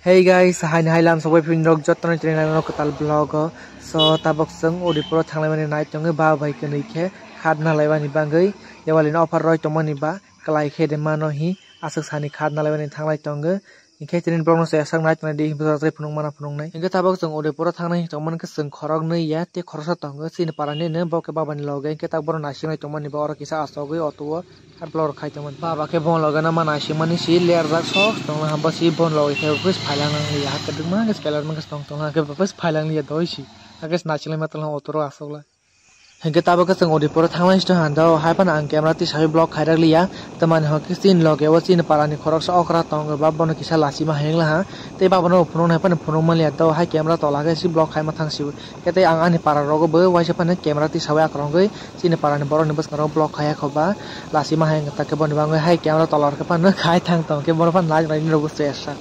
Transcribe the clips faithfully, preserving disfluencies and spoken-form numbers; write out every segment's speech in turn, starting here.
Hey guys, haini hai lam sogwi phinrok jottoni tini nang kwtal vlog o. So tabok chwng Udaipur o thanglaimani nai tongwi ba bai kwnwi khe khat nalaimani bagwi Diwali ni offer roi tongmani ba kwlai khe de mano hi aswk sani khat nalaimani thanglai tongo. Hinkhe tini vlog no se sak nai tongnai di, hinkhe phunuk mana phunuknai. Hinkhe tabok chwng Udaipur o thangnai tongmani khe chwng khorok nwi ya tei khoroksa tongo chini para ni no bo khe baba ni loge, hinkhe tak bohrok naisingwi tongmani ba oro kisa achogwi auto o. Ar vlog khai tongmani. Baba khe bon loge no ma naisingmani si lerjak sok tongla ha, bo si bon loge khe office phailang nang ya ha kwdwkma khe spelar man khe tong tong ha khe office phailang ya doi si. Hakhe naisinglaima tongla auto rok achukla. Hinkhe tabok khe chwng Udaipur o thanglai sito handa o hai phano ang camera tisawi vlog khairak liya. Tamani hokhe chini loge o chini para ni khoroksa okra tongo ba bono kisa lachima hayungla ha. Tei baba no phunuk nai phano phunuk manliya do hai camera tola khe si vlog khaima thang si. Khe tei ang ani para rogo bo waisa phano camera tisawi akrongwi chini para ni borok ni bwskango vlog khaiya kho ba lachima hai wngkha, khe boni bagwi hai camera tola rok khe phano khai thang tong khe bono phano nai nai rw se sak.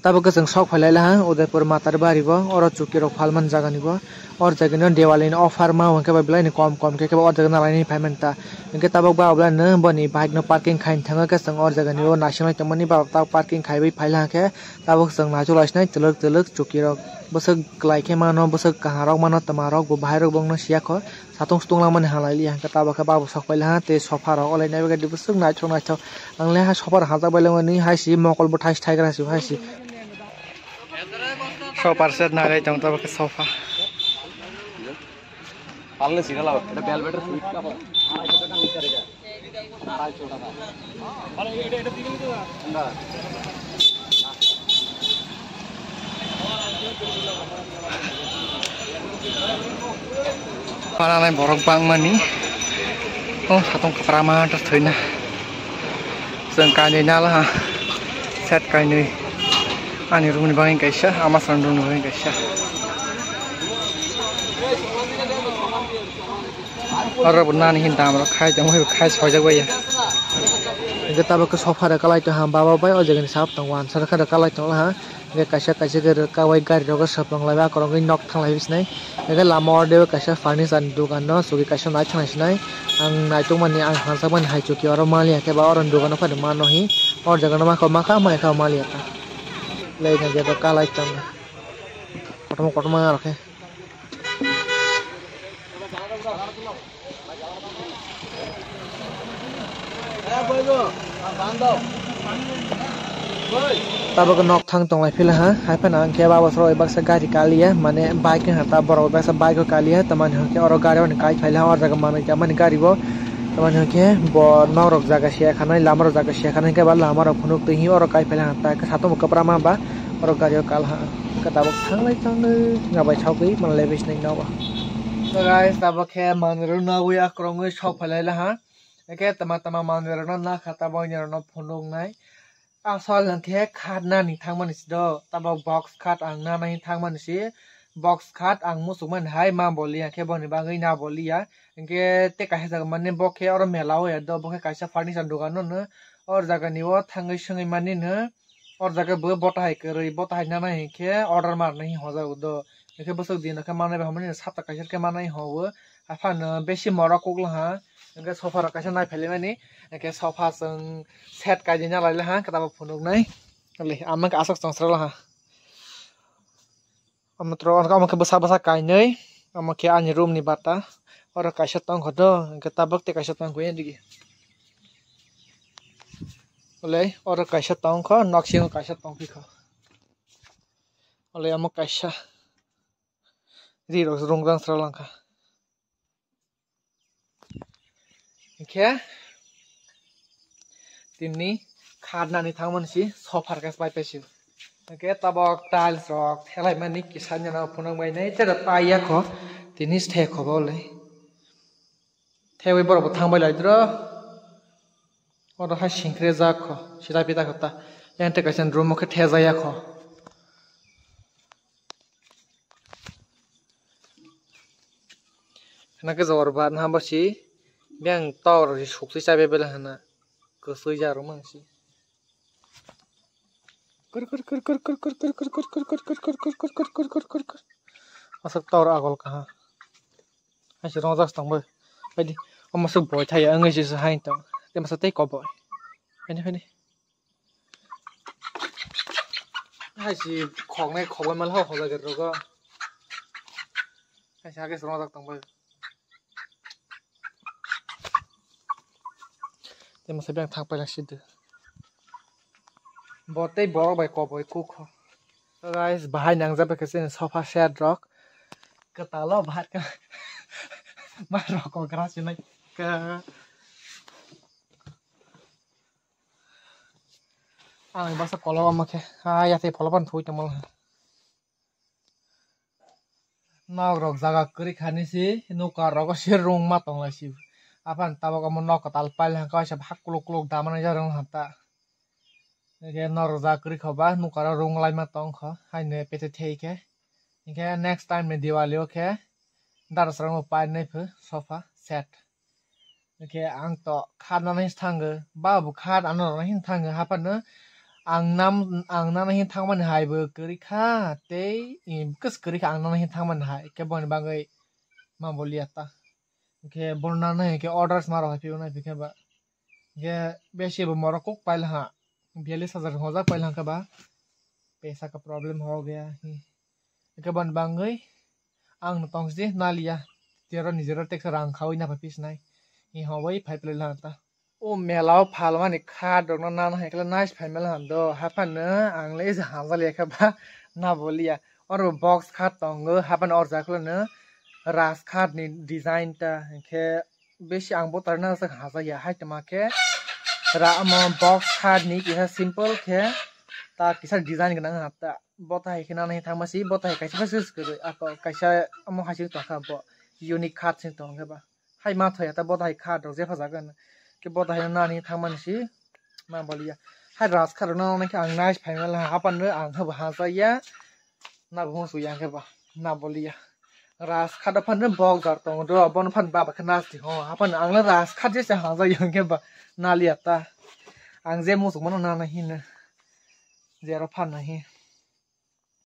Tabuk khe chwng sok phailai laha Udaipur Matar Bari bo, oro chuki rok phalmani jaga ni bo. Or jaga ni Diwali ni offer ma hwnkhe ba belai ni kom kom khe, khe ba or jaga nalaini phaimani ta. Hinkhe tabuk ba belai no boni bike no parking khaini thango, khe chwng or jaga ni o naisingwi tongmani ba ta parking khaiwi phai laha khe tabuk chwng naichuk lai sinai twlwk twlwk chuki rok. Bwswk kwlai khe mano, bwswk kaham rok mano, twma rok bo bahai rok bo wngno siya kho. Satung sutung langmani halai liya, hwnkhe tabuk khe babo sok pai laha tei sofa rok olai nai bagwi bwswk naithok naithok. Ang le hai sofa rok hajak bai langmani hai si mokol bo thais thaigra si hai si. Sofa set nai lai tong tabuk khe sofa. Palne sira lao, eta velvet suit ka. Paranai borok bangmani. Oh, satung kwchwrama ta thwina. Chwng kainwi nala ha. Set kainwi. Ani room ni bagwi kaisa, ama sani room ni bagwi kaisa. Oro bo nani hin dam rok khai tongmani khai sojak bai ya. Hinkhe tabuk khe sofa rok kalai tong ha baba bai o jaga ni sap tong wansa rok kalai tong ha. Hinkhe kaisa kaisa khe rwkha bai gari rok swpang lai bai akorogwi nok thang lai sinai. Hinkhe lama o de kaisa furniture ni dogan no chugwi kaisa nai thang sinai. Ang naitok mani ang hamjak mani hai chuki oro mali ya khe ba oro ni dogan o phano mano hi. O jaga no makha makha mai kha mali ya ta. Lei na je kalai tong. Kotorma kotorma rok khe. Tabuk nok thang tonglai phila ha, hai phano hwnkhe baba soro baksa gari kaliya, mane bike wngkha ta borok baksa bike o kaliya, tamani hwnkhe oro gari rokni kai phaila ha, oro jaga manwi tongmani gari bo, tamani hwnkhe bo nok rok jaga se khanai, lama rok jaga se khanai, hwnkhe ba lama rok phunuk twi hi oro kai phaila ha, ta satung bo kwbra ma ba. Oro gari o kal ha, khe tabuk thanglai thanglai nabai thokgwi manlai bai sinai nogo. So guys, tabuk khe manwi rok nogwi akrongwi sok phailai laha. Hwnkhe tama tama manwi rokno nakha tabuk ani rokno phunuknai. Asol hwnkhe khat nani thangmani si do, tabuk box khat ang nanai thangmani si. Box khat ang muchukmani hai ma boliya khe boni bagwi na boliya. Hwnkhe tei kaisa jaga mani bo khe oro mela o ya do, bo khe kaisa furniture dogan no no. Or jaga ni o thangwi swngwi mani no. Or jaga bo bota hai kwrwi, bota hai nana hinkhe order marnai hi hojago do. Hinkhe bwswk din khe manai bai hwnmani sata kaisa khe manai howo. Aphano besi morok kukla ha. Hinkhe sofa rok kaisa nai phailaimani. Hinkhe sofa chwng set kaijak nalai laha, kwtal phunuknai. Ama khe aswk chwng swrwk laha. Omo tro, omo khe bwsa bwsa kainwi, omo khe ani room ni bata, Oro kaisa tongkho do, hwnkhe tabuk tei kaisa tongkho ya digi. Olei, oro kaisa tongkho, nok singo kaisa tongphikho. Olei, omo kaisa. Ri rok rungjang sra langkha. Hwnkhe tini khatnani thangmani si sofa khe pai paisio. Hwnkhe tabok tiles rok thelaimani kisa nini phunukbainai tere paiyakho tini se thekho bo le. Thewi borok bo thangbai lai dro. Oro hai singkre jak kho sida pita kho ta. Yang te kaisa room o khe thejaya kho. Hwnakhe jora ba nahabo si biyang tok rok si suksui cha bebele hwna kwsui ja rwmang si. Aswk tok rok agol kaha. Hai se rongjak tong bai. Baidi omo se boi thaya wngwi se hai tong. Tei masa tei koboi. Haini haini. Hai se khoknai khokbai mal ho hola ger rogo. Hai se hage se rongjak tong bai. Tei masa beng thang pai lak si de. Bo tei borok bai koboi kuk ho. So guys, bahai nangjak bai khe chini sofa set rok. Kwtalo bahai ka. Ma rok ko gra sinai ka. Ang basa kolok omo khe. Ah, ya tei pholok ban thui tongmo. Nok rok jaga kwrwi khani si nokar rogo se rung ma tong lai si. Aphan tabok omo nok kwtal pailhang kaisa bhak kuluk kuluk dama nai jarung hanta. Hwnkhe nok rok jaga kwrwi kho ba nokar o rung lai ma tong kho haino pete thei khe. Hwnkhe next time ni Diwali o khe dara srang bo painai pho sofa set. Hwnkhe ang to khat nana hin thango, ba bo khat ano rwna hin thango, haphano ang nam, ang nana hin thangmani hai bo kwrwi kha, tei, em, kwswk kwrwi kha ang nana hin thangmani hai, khe boni bagwi ma boliya ta. Hwnkhe bono nana hinkhe orders ma rok hai phio nai phikhe ba. Hwnkhe besi bo morok kuk paila ha, biyalish hajar hojak paila hwnkhe ba, pesa ka problem ho gaya. Hwnkhe boni bagwi ang no tong si naliya, tero nijero teksa rang khawi napha pis nai. Hi hobwi phai phlai lang ta. O mela o phalmani khat rokno nana hai khe nais phai mela hando, haphano ang le hamjaliya khe ba na boliya. Oro box khat tongo, haphano o jaga no ras khat ni design ta, hwnkhe besi ang bo tarna sak hajakya, hai tongma khe ra omo box khat ni kisa simple khe ta kisa design gwnang ha ta. Bo ta hai khe nana hin thangma si, bo ta hai kaisa khe swk kwrwi, ako kaisa omo hai se tongkha bo unique khat se tongkhe ba. Hai ma thaya ta bo ta hai khat rok jepha jaga no. Khe bo ta hai nana hin thangmani si ma boliya. Hai ras khat rok nana khe ang nais phai mela haphano ang habo hajakya. Na bo hung suya hwnkhe ba na boliya. Ras khat o phano bok jar tongo do, bono phano baba khe nasti ho. Haphano ang le ras khat jesa hajak ya hwnkhe ba naliya ta. Ang je muchung mano nana hino. Jero phano hi.